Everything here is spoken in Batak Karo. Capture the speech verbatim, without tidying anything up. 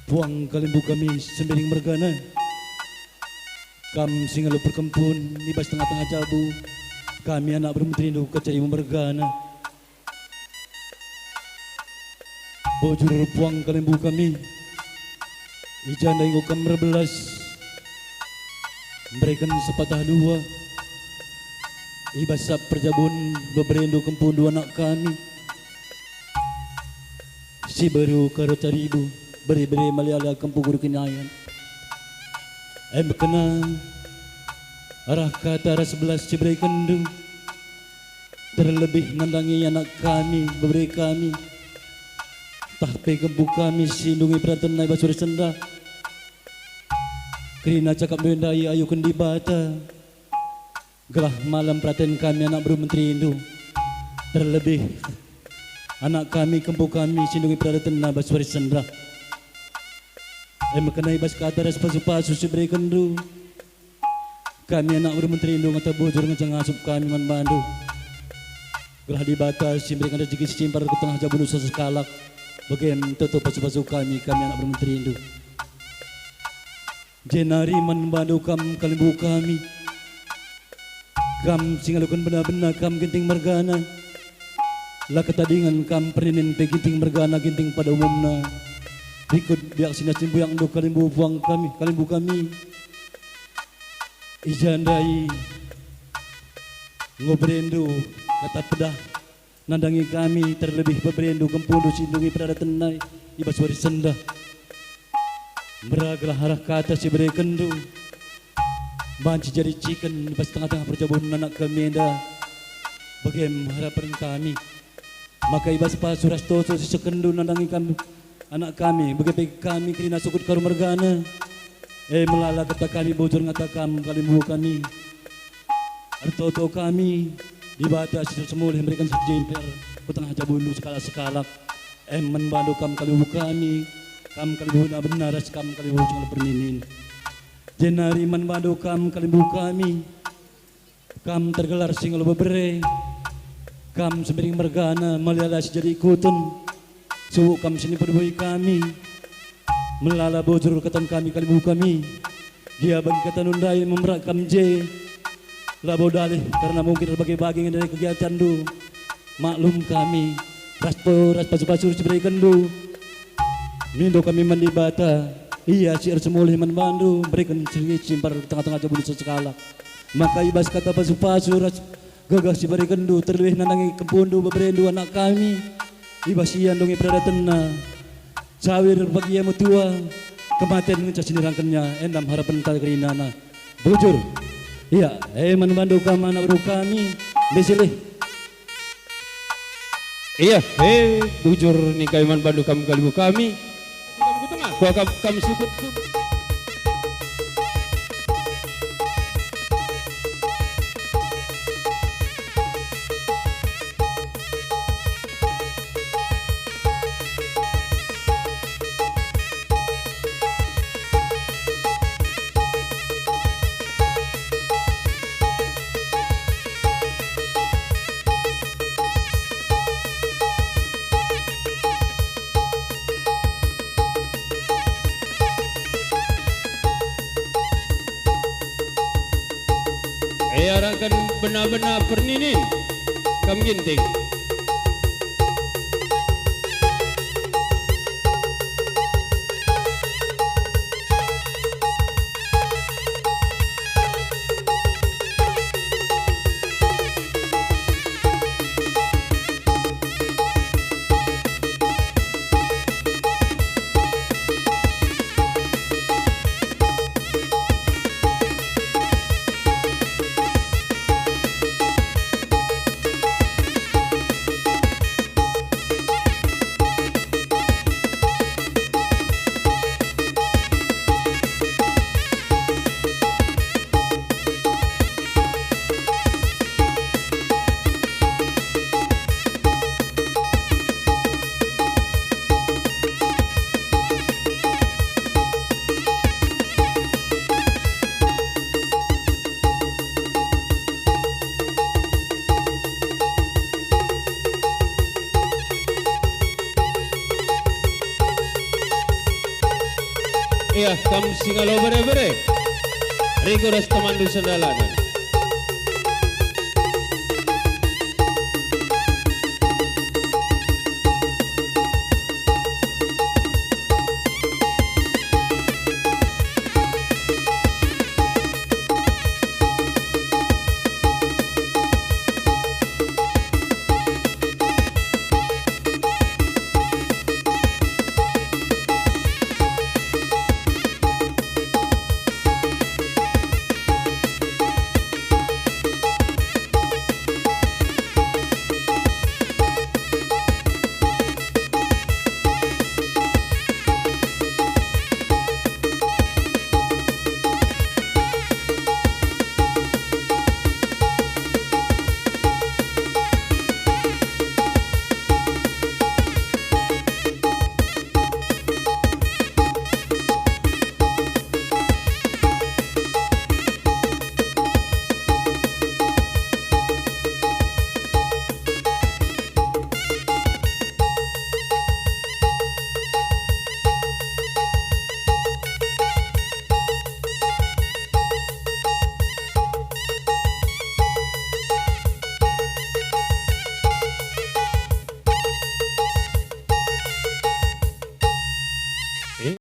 Puang kalimbubu kami Sembiring mergana, kam si ngalo perkempun i bas tengah-tengah jabu, kami anak bermenterindu kacarimu mergana. Bujur puang kalimbubu kami, i jenda enggo kam erbelas, mbereken sepatah dua i bas sap perjabun beberendu kempundu anak kami. Si beru karo caribu, bere-bere maliala kempu guru kenayan. Em kena arah kata ras belas si berekenndu, terlebih nandangi anak kami, bebere kami, tah pe kempu kami si ndungi peratenna i bas wari sendah. Kerina cakapndu ndai ayuken Dibata, gelah malem peraten kami anak beru menterindu, terlebih anak kami, kempu kami si ndungi peratenna bas wari sendah. Em kena i bas kata ras pasu-pasu si berekenndu, kami anak beru menterindu ngata bujur ngenca ngasup kami man bandu. Gelah Dibata si mbereken rejeki si cimbar ku tengah jabundu sekalak, bage me toto pasu-pasu kami, kami anak beru menterindu. Jenari man bandu kam kalimbubu kami, kam si ngaloken bena-bena kam Ginting mergana. La ketadingen kam perninin pe Ginting mergana, Ginting pada umumna. Rikut biak si nasi mbuyakndu kalimbubu puang kami, kalimbubu kami. I jenda i enggo berendu kata pedah nandangi kami, terlebih beberendu kempundu si ndungi peradaten nai i bas wari sendah. Meragelah arah kata si berekenndu, banci jadi ciken i bas tengah-tengah perjabun anak kami enda. Bage me harapen kami, maka i bas pasu ras toto si isekenndu nandangi kami, anak kami, bage pe kami kerina sukut karu mergana. E melala kata kami bujur ngata kam kalimbubu kami. Ertoto kami, Dibata si tersemulih mbereken si jemper ku tengah jabundu sekalak-sekalak. Em man bandu kam kalimbubu kami, kam kalimbubu bena-bena ras kam kalimbubu si ngalo perninin. Jenari man bandu kam kalimbubu kami, kam tergelar si ngalo bebere, kam Sembiring mergana, maliala si jadi ikuten, subuk kam si niperbui kami, melala bujur katan kami kalimbubu kami. Gia bagi katandu ndai memerak kam je, labo dalih kerna mungkin erbage-bage ngenai kegiatanndu. Maklum kami, ras pe ras pasu-pasu si berekenndu. Mindo kami man Dibata, Ia si ersemulih man bandu, mbereken si cimbar tengah-tengah jabundu sekalak. Maka i bas kata pasu-pasu ras gegeh si berekenndu, terlebih nandangi kempundu, beberendu, anak kami, i bas ia ndungi peradatenna. Cawir bagi ia metua, kematen ngenca si nirangkenna, enda me harapenta kerinana. Bujur. Ia, e man bandu kam anak beru kami, mbe silih. Ia, e, bujur nina kami man bandu kam kalimbubu kami. Kam ku tengah, kuakap kam sukut ku. E, arahken bena-bena perninin, kam Ginting. Ya, kam singalo bere-bere. Riko ras temanndu sendalanen.